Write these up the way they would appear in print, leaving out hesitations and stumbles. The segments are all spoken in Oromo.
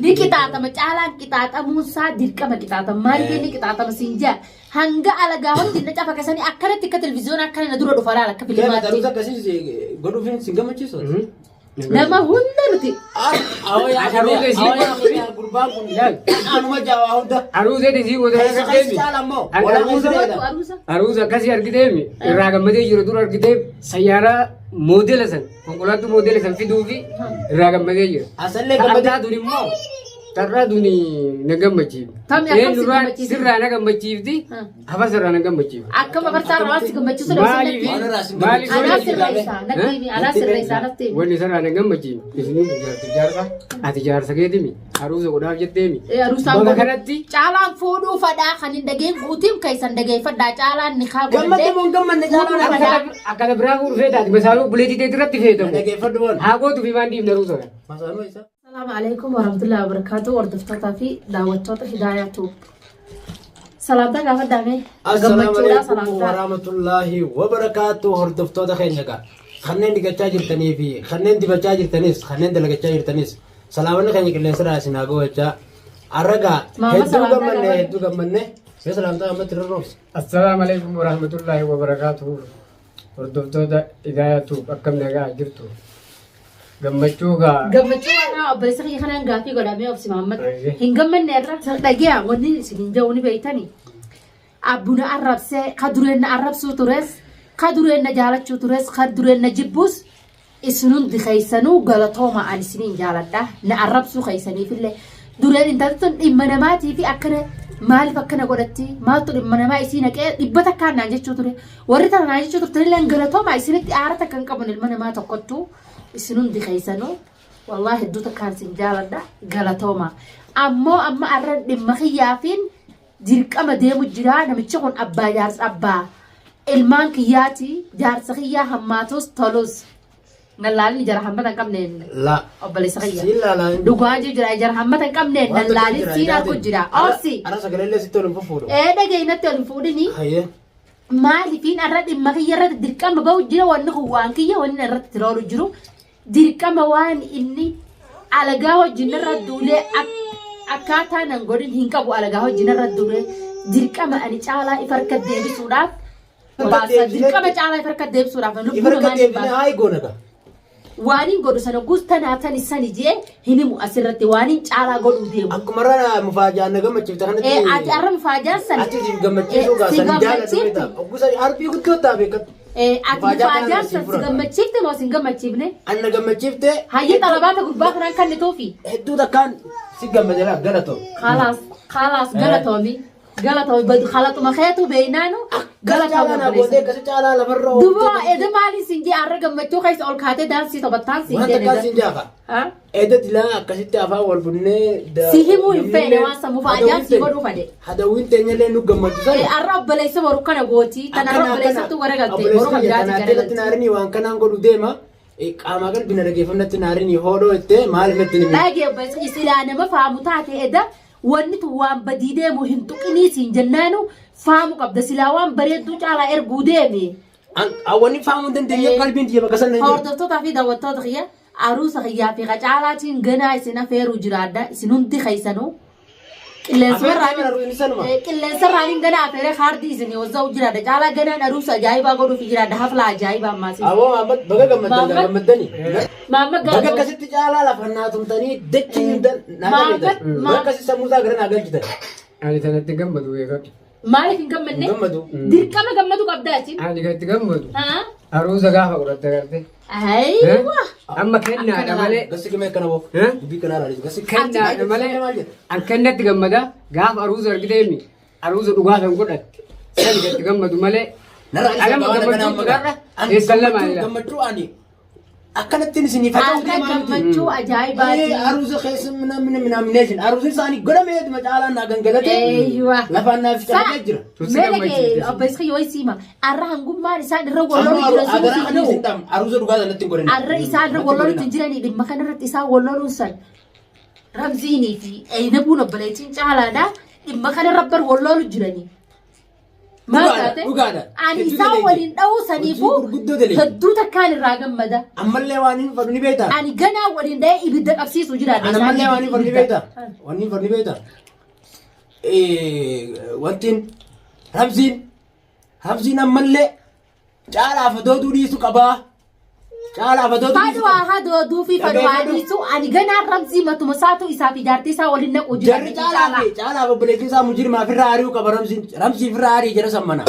Ni qixaaxama caalaan qixaaxamuun isaa dirqama qixaaxama maaliif inni qixaaxama siin jaa hanga alagaa hojii na cafa kasanii akkanatti akka televizyoona akkana na dura dhufa laala akka Keenya filimaatti. aruuza akkasii godhuuf sin gammachiisu. Nama hunda nuti Aruuza isii gurbaan kun anuma jaawaa hunda. Aruuza isii gosa Keessa keessa caala ammoo. Aruuza gootu aruusa. aruuza akkasii argiteemi irraa gammadee jiru dura argitee sayyaaraa moodela san konkolaatuu moodela san fiduufi irraa gammadee jira. Asallee gammadee. Tarraa duni immoo tarraa duni na gammachiifti. Tammi akkam si Eenyurraa gammachiifti? sirraa na gammachiifti hafa sirraa na gammachiifti. Akkam afarsaa irraa waan si gammachiisu Maaliif dhabsinnatti. maaliif Anaa sirreessaa natti himi anaa sirreessaa natti himi. Wanni sirraa na gammachiifti isinii jaarsa jaarsa ati jaarsa keetimi aruuza godhaaf jetteemi. Eh, Aruusaan Bakka godhu. kanatti Caalaan fuudhuu fadhaa kan hin dhageen guutiin keessan dhageeffadhaa caalaan ni kaa Gammadde moo hin gammadne caalaan akka aruuza. akka biraa fuudhu feetaati masaaluu buleetii teetii irratti feetamu. Dhageeffadhu boona. Haa gootu fi waan dhiifne aruuza kana. Masaaluu isaa. Asalaamu alaikum warahmatullahi wabarakatuh hordoftoota fi daawwattoota Hidaayaa Tube. Salaamtaa gaafadhaa mee Assalaamu gammachuudhaa alaikum salaamtaa. warahmatullaahi wabarakaatu hordoftoota keenya egaa kanneen dhiqachaa jirtanii fi kanneen dibachaa jirtanis kanneen dalagachaa jirtanis salaamanni keenya qilleensa irraa isin haa ga'u jechaa arragaa Maama hedduu salaamtaa gammanne gaafadhu. hedduu gammanne mee salaamtaa ammatti irra roobsi. Assalaamu alaikum warahmatullaahi wabarakaatuhu. Hordoftoota Hidaayaa Tube akkam nagaa jirtu. Gammachuu gaa Gammachuu kanaa obboleessa kiyya kanaan gaaffii godhamee obsi Mahammad. Ayyee. Hin gammanne irra dhagiyaa wanni isin hin jedhu ni beektani. Abbuna arrabsee ka dureen na arrabsuu tures ka dureen na jaalachuu tures ka dureen na jibbuus isin hundi keessanuu galatooma ani isiniin jaaladha na arrabsuu keessaniifillee dureen intalli tun dhimma namaatii fi akkana maaliif akkana godhatti maaltu dhimma namaa isii naqee dhibba takkaan naan jechuu ture warri tana naan jechuu turtanillee galatooma isinitti aara takka hin qaban ilma namaa tokkottuu isin hundi keessanuu wallaahi hedduu takkaan isin jaaladha galatooma ammoo amma arran dhimma kiyyaafiin dirqama deemu jira namichi kun abbaa jaarsa abbaa ilmaan kiyyaati jaarsa kiyyaa hammaatus tolus nan laalini jara hammata hin qabneen La. obboleessa kiyya Siin laalaa hin. dhugaa jiru jira jara hammata hin qabneen nan laalin siin argu jira obsi Ara sagalee illee sitti ol hin fufuudhu. ee dhaga'i natti ol hin fuudhini Hayyee. maalifiin arra dhimma kiyya irratti dirqama bahu jira wanni kun waan kiyya wanni irratti tiroolu jiru dirqama waan inni alagaa wajjin irra duulee akkaataa nan godhin hin qabu alagaa wajjin irra duulee dirqama ani caalaa if harka deebisuudhaaf baasa dirqama caalaa if harka deebisuudhaaf If lubbuu harka namaa ni deebinee baasa. haa goona gaa. Waan hin godhu sana guustanaa tani sani jee hin himu asirratti waan hin caalaa godhuu deemu. Akkuma irra mufaajaan na gammachiifte kanatti. Eh, ati arra mufaajaan san. Ati si gammachiisuu gaa si san jaalladhu gammachiifte. beektaa. Oggusa arbii guddoo taa beekadhu. Eh, ati Mufaajaa kana mufaajaan si san si fudhata. gammachiifte moo si hin gammachiifne? Anna gammachiifte. Hayyee xalabaata gurbaa kanaan kan nituufi. Hedduu takkaan si gammade laa galatoo. Khalaas, khalaas galatoomi. Galatoomi badu khalaxuma keetu beeynaanu Gara caalaa galatoomi naa gootee obboleessa. akkasi caalaa lafarra Duba eda maali siin jee arra gammachuu keessa ol kaatee daansii taphattaan siin Waan jee takkaan siin jaafa. Ha? Eda dilaa akkasitti afaan wal bunnee. Si himuu hin feene waan sammuu fa'a ajaan si godhuu fade. Hadawwiin teenyallee nu gammachu sana. Eh, Arra obboleessa boru kana gooti. Tan arra obboleessattu gara galte. Boru kan biraati gara Kanatti galte. naarinii waan kanaan godhu deema. Qaamaa qalbii na dhageeffannatti naarinii hoodhoo jettee maaliif natti himi? Dhagee obboleessa silaa nama faamu taate eda wanni tun waan badii deemu hin tuqinii siin jennaanu faamu qabda silaa waan bareedduu caalaa erguu deemi. Wanni faamuu hin dandeenye qalbiin tiyya bakka sana hin jiru. Hordoftootaa fi daawwattoota kiyya aruusa kiyyaa fi qacaalaatiin ganaa isin afeeruu jiraadha isin hundi keessanuu. Qilleensarraan hin ganaa afeeree kaardii isin wazza'u jiraadha caalaa ganaan aruusa ajaa'ibaa godhuuf jiraadha hafla ajaa'ibaa ammaas. Aboo Mahammad baga gammaddan Mahammad. gammaddanii. Maamma Baga akkasitti caalaa lafa naa tumtanii dachii hunda naa Mahammad, qabeetan. Baga akkasitti sammuu isaa gara naa galchitan. Ani sanatti gammadu beekadhu. Maaliif hin gammanne? Hin gammadu. Dirqama gammadu qabdaa achi. Ani kan itti gammadu Haa? aruusa gaafa godhatte garte. Aywa. Amma kennaadha malee. Gassi kimee akkana boo. Eh? Dubbii kanaa irraa gassi. Kennaadha malee. Maal jedha? An kennatti gammada gaafa aruusa argiteemi aruusa dhugaa kan godhatte. Sani kan itti gammadu malee. Narraa isa Alama waan akkanaa gammachuu amma garra Ani eessan lamaa gammachuu ila. gammachuu ani akkanattiin isinii faca'uu Haadha deemaa miti. gammachuu ajaa'ibaati. Ee, aruusa keessa minamina minaamination aruusa isaanii godhamee dhuma caalaan naa gangalate Eeywa. lafaan naaf calaqee jira. Tusi Mee dhagee gammachiifte. obboleessi kiyya wayii siima. Arra hangummaan isaan irra wal lolu Ammoo jiran sun adaraa si ani isin gahu. dhaam aruusa dhugaa sanatti hin godhina. Arra isaan irra wal lolutti hin jiranii dhimma kanarratti isaan wal loluun san. Ramziinii fi Ayinabuun obboleettiin caalaadha. Dhimma kanarra bar wal lolu jiranii. Maal Dhugaadha, taate? dhugaadha. Ani Hedduu isaan dalagde. waliin dha'uu saniifuu Hojii gurguddoo dalagde. hedduu takkaan irraa gammada. Ammallee waan hin fadhu ni beektaa? Ani ganaa waliin dha'ee ibidda qabsiisu jiraadha. Ani isaan ammallee waan hin fadhu ni ibidda. beektaa? Waan hin fadhu ni beektaa? Wantiin Ramziin Ramziin ammallee caalaaf adooduu dhiisu qabaa. Caalaaf adooduu dhiisu Fadhu qaba. haa dooduu fi fadhu haa Dhageeffadhu. dhiisu. Ani ganaa Ramzii matuma isaatu isaa fi jaartii isaa waliin naqu jiraadha. Jarri caalaa fi caalaaf obboleettiin isaa mujrimaa ofirraa ari'uu qaba Ramziin. Ramzii ofirraa ari'i jara san mana.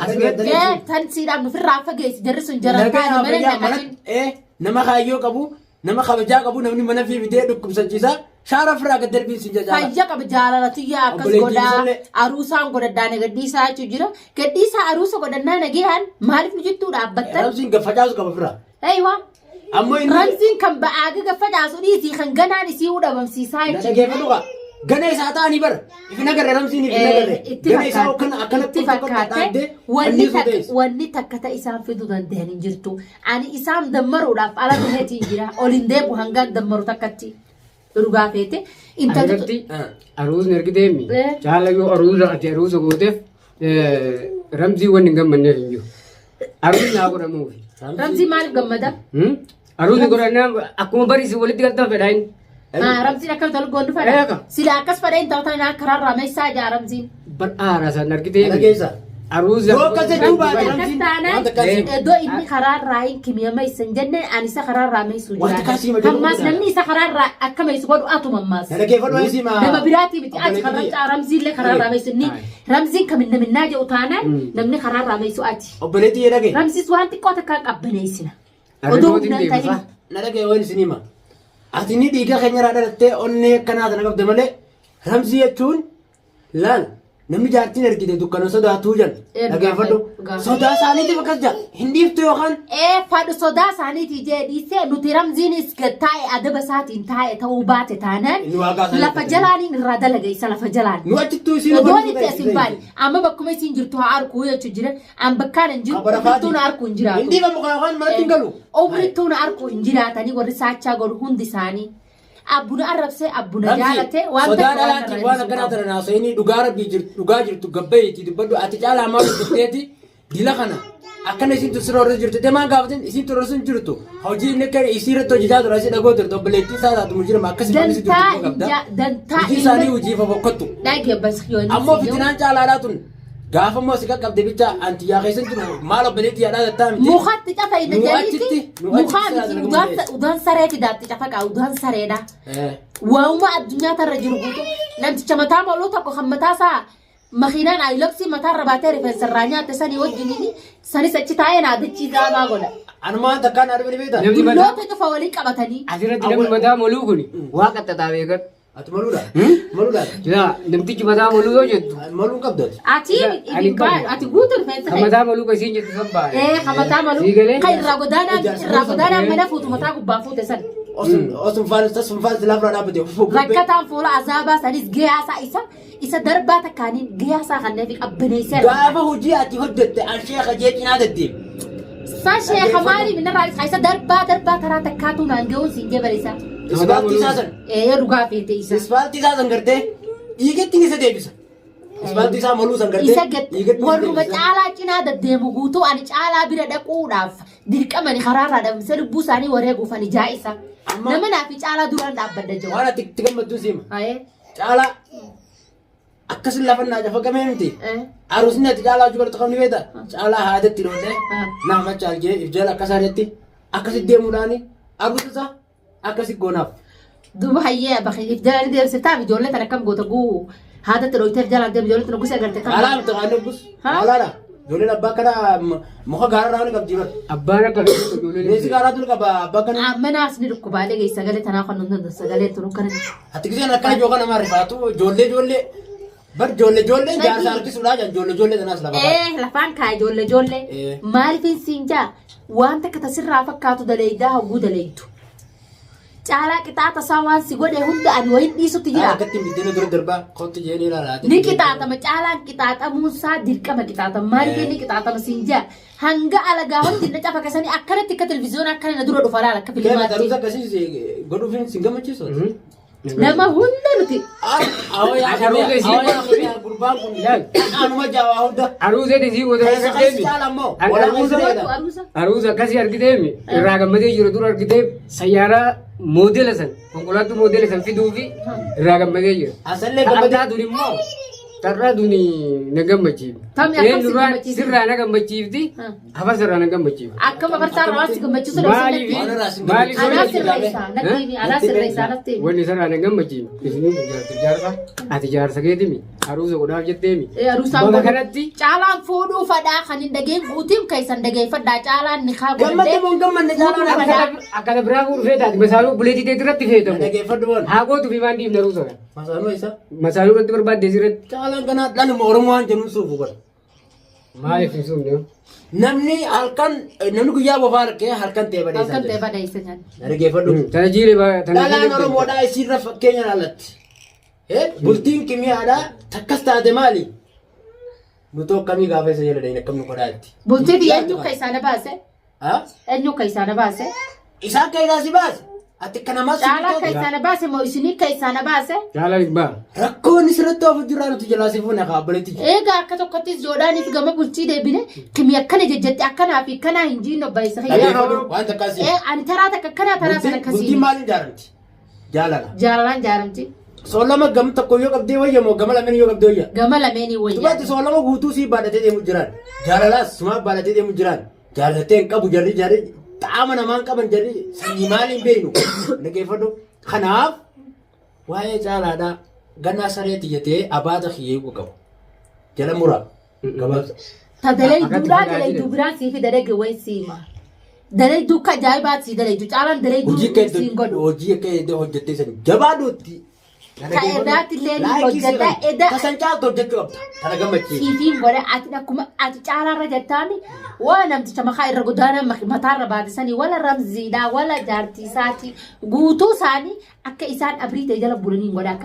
Asirratti Ee, tan siidhaaf nufirraa fageessi jarri sun jaran Nagaa taane mana fayyaa mana naqatin. nama kaayyoo qabu nama kabajaa qabu namni mana fi fidee dhukkubsachiisa shaara ofirraa gad darbiin sin jajaala. Fayya qaba jaalala tiyya akkas Obboleettiin godhaa isallee. aruusaan godhadhaa na gadhiisaa jechuu jira. Gadhiisaa aruusa godhannaa nageehan maaliif nu jittuu dhaabbattan? Ramziin gad facaasu qaba ofirraa. Eeywa. Ammoo inni Ramziin kan ba'aa gaga facaasu dhiisii kan ganaan isii dhabamsiisaa na jechuudha. dhageeffadhu kaa. Gana isaa ta'anii bara. Ifin agarre Ramziin ifin agarre. Itti Gana isaa akkana akkanatti itti fakkaate wanni wanni takka wanni takka ta isaan fiduu danda'an hin jirtu. Ani isaan dammaruudhaaf ala dhumeetiin jira. Ol hin deebu hangaan dammaru takkatti. Dhugaa feete. Intalli Asirratti aruusni argiteemi. Eh. Caala yoo aruusa ati aruusa gooteef ramzii wanni hin gammanneef hin jiru. Aruusni haa godhamuufi. Ramzii maaliif gammada? Aruusni godhannaan akkuma bariisi walitti galtan fedha inni. Ramziin akkam tolu goondu fedha. Eega. Sila akkas fedha hin ta'u taanaan karaarraa meessaa jaa Ramziin. Badhaadha san argiteemi. Dhageessa. Aruusa. Yoo akkas jechuu baate Akkas Ramziin taanaan waan takka Eh. iddoo inni karaarraa hin kimiyama isa hin jenne ani isa karaarraa meessu Waan takka jiraata. siima jedhu Ammaas godhaa. namni isa karaarraa akka meessu godhu atuma ammaas. Na dhageeffadhu ani siima. Nama biraatii miti ati Obboleettii karra Ramziillee karaarraa meessu inni Ramziin kan minna jedhu taanaan namni karaarraa meessu ati. Obboleettii yee dhagee. Ramziis waan xiqqoo takka qabbaneessina. Oduu Arrimooti humna hin deebisa. ta'in. Na dhagee waan isin hima. Ati ni dhiiga keenya irraa dhalattee onnee akkanaa tana qabde malee Ramzii jechuun laal namni jaartiin ergite dukkana sodaatuu jedhan. Ee, Dhageeffadhu. dhugaa. Sodaa isaaniitiif akkas jedha. Hin dhiiftu yookaan Ee fadhu sodaa isaaniitii jee dhiisee nuti Ramziinis gad taa'e adaba isaatiin taa'e ta'uu baate taanaan Inni waaqaa isaanii lafa uffate. jalaaniin irraa dalaga isa lafa jalaan. nu achittuu isiin Odoon itti as hin baane amma bakkuma isiin jirtu haa arkuu jechuu jira an bakkaan hin jiru umrittuu na arkuu hin Hin jiraatu. dhiifamu kaa yookaan manatti hin galu. Umrittuu na arkuu hin jiraatanii warri saachaa godhu hundi isaanii. Abbuna arrabsee abbuna Ramzi, jaalate waan sodaa takka waan dhalaatiin irraa waan hir'isuu akkanaa qabu. tana naasa'inii dhugaa rabbii jirtu dhugaa jirtu gabbayeetii dubbadhu ati caalaa maal dubbatteeti dila kana akkana isiin tusirra horre jirtu deemaan gaafatin isiin turre sun jirtu hojii inni akka isii irratti hojjetaa ture asii dhagoo turte obboleettii isaa taatu mujirma akkasii Dantaa jirtu qabda dantaa hojii isaanii hojii fofokkottu Dhagee bas yoon ammoo fitinaan caalaadhaa tun gaafa immoo si qaqqabde bicha antiyyaa keessa jiru maal obboleettii yaadhaa tattaa miti Mukatti cafa ida Nu jaliiti. achitti- nu Mukaa achitti miti silaa udaan dalagu udaan saree fidaatti cafa qaa udaan sareedha. Eh. Waa'uma addunyaa tarra jiru guutuu namticha mataa moluu tokko kan mataa isaa makiinaan ayiloksii mataa irra baatee rifeensa irraa nyaatte sanii wajjiniin sanis achi taa'ee naa dachii gaamaa godha. Anumaan takkaan naa dhufani beektaa? Namni mataa Dulloota cufa walii qabatanii. asirratti namni mataa moluu kun waa qaxxaxaa beekan. Ati maluudha? Maluudha? Yaa namtichi mataa moluu yoo jettu Maluu qabdu ati. Ati Ani hin qabu. baanu ati guutuu rifeensa kan kee. mataa moluu kan isiin jettu san baane. Ee kan mataa maluu Sii galee? kan irraa godaanaa irraa godaanaa mana fuutu mataa gubbaa fuute san. Osun faalis tasun faalis laafraa dhaabbate. Rakkataan fuula azaabaa sanis gayaasaa isa isa darbaa takkaaniin gayaasaa kanneen fi qabbaneessee. Gaafa hojii ati hojjette an sheekha jee cinaa deddeemi. Sa sheekha maali minarraa isa isa darbaa darbaa taraa takkaatuu naan ga'uun siin jee bariisa. Ispaaltii isaa san. Ee dhugaa feete isa. Ispaaltii isaa san gartee dhiigetti isa deebisa. Ispaaltii isaa moluu san gartee Isa gad dhiigetti isa warruma deebisa. caalaa cinaa deddeemu guutuu ani caalaa bira dhaquudhaaf dirqamani karaarraa dhabamsee lubbuu isaanii wareeguuf ani jaa'isa. Amma- Nama naa fi caalaa duraan dhaabbadha jiru. Waan ati itti gammaddu siima. Ayee. Caalaa akkasin lafa naa cafaqamee miti. Eh. Aruusni ati caalaa hojii baratu qabni beekta. Caalaa haadatti dhootee Ah. naa macha algee if jala akka isaaniitti akkasi deemuudhaani aruusa isaa akkasi goonaaf. Duuba hayyee bakka if jala ni deemsiftaaf ijoollee tana akkam goota guu haadatti dhoyteef jalaan deemu ijoollee tana gosa agarte kam. Alaa miti qaanni obus. Ha? Alaadha. Ijoolleen abbaa kana muka gaararraa ni qabdi bara. Abbaan akka fedhu ijoolleen. Bineensi gaaraatu ni qaba abbaa kana. Manaas ni dhukkubaalee geessa sagalee tanaa kan nun danda'u sagalee tunu kana. Ati giseen akkana ijoo kana maa rifaatu ijoollee ijoollee bar ijoollee ijoolleen jaarsa harkisuudhaa jaan ijoollee ijoollee tanaas lafa kaa'e. Ee lafaan kaa ijoollee ijoollee Eh. maaliifin siin jaa waan takka tasirraa fakkaatu daleeydaa hogguu daleeydu. Caalaa qixaaxa isaa waan si godhe hunda ani wayin dhiisutti jira. Akkatti biddeena dura darbaa kottu jeen ilaalaa. Ni qixaaxama caalaan qixaaxamuun isaa dirqama qixaaxama maaliif inni qixaaxama siin jaa hanga alagaa hundi na cafaqasanii akkanatti akka televizyoona akkana na dura dhufa laala akka Keema filimaatti. taruusa akkasii godhuufiin sin gammachiisu. Nama hunda nuti Awoo yaa Aruusa isii awoo yaa Gurbaan kun Laal. anuma jaawaa hunda. Aruuza isii goota Keessa argiteemi. keessa caala ammoo. An Walaa aruuza keessa jedha. Aruusa. Aruuza akkasii argiteemi irraa gammadee jiru dura argitee sayyaaraa moodela san konkolaatuu moodela san fiduufi irraa gammadee jira. Asallee gammadee. Tarraa duni immoo tarraa duni na gammachiifti. Tammi akkam si Eenyurraa gammachiifti? sirraa na gammachiifti hafa sirraa na gammachiifti. Akkam afarsaa irraa waan si gammachiisu Maaliif natti Waan irraa si maaliif Anaa wanni sirreessaa natti himi anaa sirreessaa natti himi. wanni sirraa na gammachiifti isinii jaarsa jaarsa ati jaarsa keetimi aruuza godhaaf jetteemi. Aruusaan Bakka godhu. kanatti Caalaan fuudhuu fadhaa kan hin dhageen guutiin keessan dhageeffadhaa caalaan ni kaa Gammadde moo hin gammadne caalaan Fuudhuu akka fadhaa. akka biraa fuudhu feetaati masaaluu buleetii teetii irratti feetamu. Dhageeffadhu boona. Haa gootu fi waan dhiifne aruuza kana. Masaaluu isa. Masaaluu irratti barbaadde sirratti. Caalaan ganaa dhaluma Oromoo waan jennuun suufu bara. Maaliif hin suufne? Namni halkan namni guyyaa bofaa harkee halkan ta'e badeessa. Halkan ta'e badeessa nyaanni. Dhageeffadhu. Tana jiire tana Dhalaan jiire. Oromoodhaa isiirra fakkeenya laalatti. Bultiin kimiyaadhaa takkas taate maali? Nuti akkamii gaafa isa jala deemne akkam nu godhaatti. Bultii biyya eenyu akka isaana baase? Eenyu akka isaana baase? Isaan akka isaa si baase? Ati akka namaa si Caalaa akka bitoo? isaana baase moo isinii akka isaana baase? Caalaan hin ba'a. Rakkoon isirratti ofu jirraa nuti jalaa si fuune kaa obboleetti. Egaa akka tokkottis joodhaaniif gama bultii deebine kimi akkana jejjette akkanaa fi akkanaa hin jiin obboleessa kiyya. Dhageeffadhu waan takkaa si. Ani taraa takka akkanaa taraa sana Bultiin akkasii. maaliin jaaramti? Jaalala. Jaalalaan jaaramti. Soolama gam tokko yoo qabdee wayya moo gama lameen yoo qabdee wayya? Gama lameenii wayyaa. Dubarti soolama guutuu sii baadhatee deemu jiraan. Jaalalaas sumaa baadhatee deemu jiraan. Jaalatee hin qabu jarri jarri xaama namaan qaban jarri sanyii maaliin beeknu. Dhageeffadhu. Kanaaf waa'ee caalaadhaa gannaa saree tiyyatee abaata kiyyee qabu. Jala muraa. Gabaabsa. Ta dalay Akkatti duudhaa fagaatee dalay jira. biraan sii fi dalage wayi siima. Dalay duuka ajaa'ibaa sii dalay caalaan dalay Hojii duu siin akka godhu. hojii akka hojjettee san jabaadhuutti. Ka edaatti illee ni hojjedha, eda- Tasan caaltu hojjechuu qabda. Kana gammachiisa. Siifiin godhe ati akkuma ati caalaarra jettaani waa namticha makaa irra godaana mataarra baate sanii wala ramziidhaa wala jaartiisaati guutuu isaanii akka isaan abrii ta'e jala bulaniin godha akka.